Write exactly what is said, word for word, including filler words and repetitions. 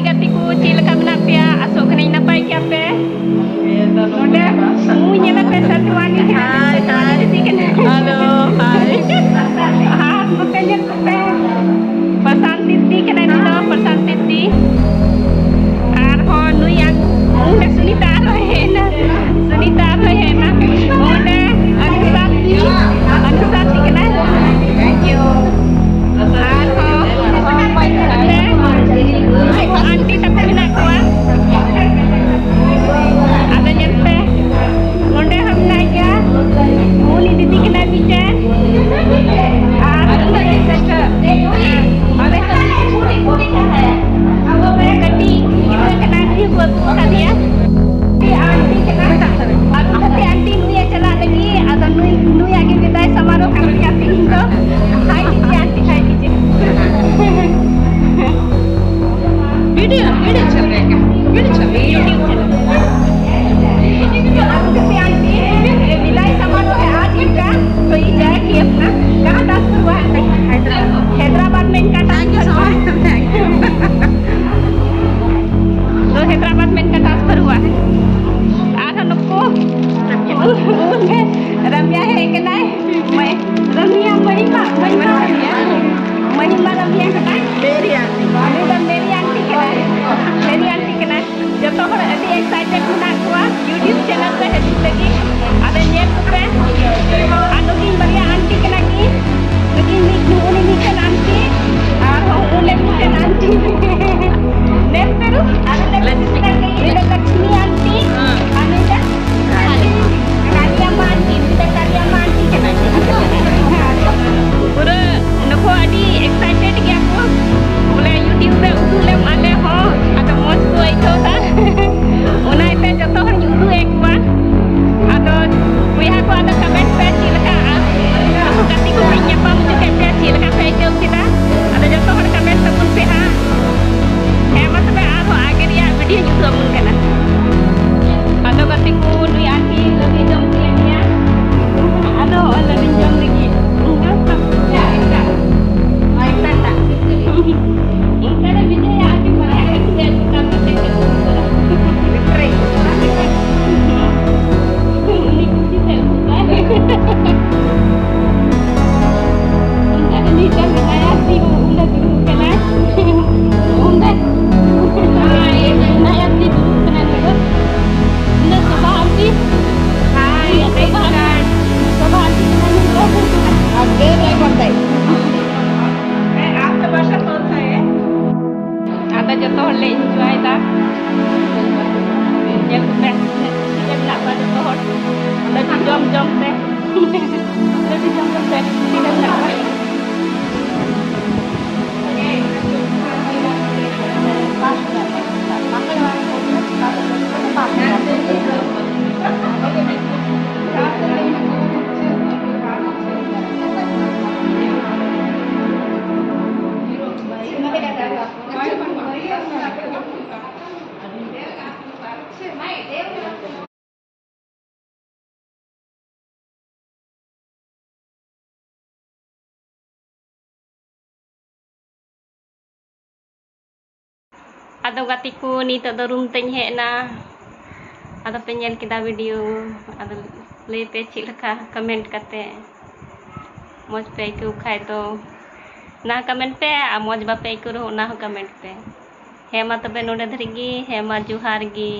ᱜᱟᱛᱮ ᱠᱚ, ᱪᱮᱫ ᱞᱮᱠᱟ ᱢᱮᱱᱟᱜ ᱯᱮᱭᱟ? ᱟᱥᱚᱜ ᱠᱟᱹᱱᱟᱹᱧ ᱱᱟᱯᱟᱭ ᱜᱮᱭᱟ ᱯᱮ᱾ ᱱᱚᱰᱮ ᱢᱩ ᱧᱮᱞ ᱯᱮ, ᱥᱟᱱᱛᱤ ᱢᱟᱱᱤ ᱦᱟᱭ, ᱦᱟᱭ᱾ ᱫᱤᱫᱤ ᱠᱟᱱᱟ᱾ ᱦᱮᱞᱳ, ᱦᱟᱭ᱾ ᱟᱨ ᱱᱚᱛᱮ ᱧᱮᱞ ᱠᱚᱯᱮ, ᱯᱨᱚᱥᱟᱱᱛ ᱫᱤᱫᱤ ᱠᱟᱱᱟᱭ, ᱱᱩᱭ ᱫᱚ ᱯᱨᱚᱥᱟᱱᱛ ᱫᱤᱫᱤ᱾ ᱟᱨᱦᱚᱸ ᱱᱩᱭ ᱟᱨ ᱚᱸᱰᱮ ᱥᱩᱱᱤᱛᱟ ᱟᱨᱦᱚᱸ ᱦᱮᱡ ᱮᱱᱟ᱾ ᱥᱩᱱᱤᱛᱟ ᱟᱨᱦᱚᱸ ᱦᱮᱡ ᱮᱱᱟ᱾ ᱚᱸᱰᱮ ᱚᱱᱩᱥᱟᱛᱤ, ᱚᱱᱩᱥᱟᱛᱤ ᱠᱟᱱᱟᱭ᱾ ᱟᱨᱦᱚᱸ ᱚᱸᱰᱮ ᱟᱱᱴᱤ ᱛᱟᱠᱚ ᱢᱮᱱᱟᱜ ᱠᱚᱣᱟ᱾ ᱟᱫᱚ ᱧᱮᱞ ᱯᱮ, ᱱᱚᱸᱰᱮ ᱦᱚᱸ ᱢᱮᱱᱟᱭ ᱜᱮᱭᱟ᱾ ᱡᱚᱛᱚ ᱦᱚᱲ ᱞᱮ enjoy ᱮᱫᱟ᱾ ᱧᱮᱞ ᱠᱚᱯᱮ, ᱛᱤᱱᱟᱹᱜ ᱠᱩᱥᱤ ᱨᱮ ᱢᱮᱱᱟᱜ ᱠᱚᱣᱟ ᱡᱚᱛᱚ ᱦᱚᱲ᱾ ᱞᱟᱹᱰᱩ ᱡᱚᱢ ᱡᱚᱢ ᱛᱮ, ᱞᱟᱹᱰᱩ ᱡᱚᱢ ᱡᱚᱢ ᱛᱮ ᱠᱩᱥᱤ ᱨᱮ ᱢᱮᱱᱟᱜ ᱠᱚᱣᱟ᱾ ᱟᱫᱚ ᱜᱟᱛᱮ ᱠᱚ, ᱱᱤᱛᱚᱜ ᱫᱚ room ᱛᱮᱧ ᱦᱮᱡ ᱮᱱᱟ᱾ ᱟᱫᱚ ᱯᱮ ᱧᱮᱞ ᱠᱮᱫᱟ video, ᱟᱫᱚ ᱞᱟᱹᱭ ᱯᱮ ᱪᱮᱫ ᱞᱮᱠᱟ comment ᱠᱟᱛᱮ᱾ ᱢᱚᱡᱽ ᱯᱮ ᱟᱹᱭᱠᱟᱹᱣ ᱠᱷᱟᱡ ᱫᱚ ᱚᱱᱟ comment ᱯᱮ, ᱟᱨ ᱢᱚᱡᱽ ᱵᱟᱯᱮ ᱟᱹᱭᱠᱟᱹᱣ ᱨᱮᱦᱚᱸ ᱚᱱᱟ ᱦᱚᱸ comment ᱯᱮ᱾ ᱦᱮᱸ ᱢᱟ ᱛᱚᱵᱮ ᱱᱚᱰᱮ ᱫᱷᱟᱹᱨᱤᱡ ᱜᱮ᱾ ᱦᱮᱸ ᱢᱟ ᱡᱚᱦᱟᱨ ᱜᱮ᱾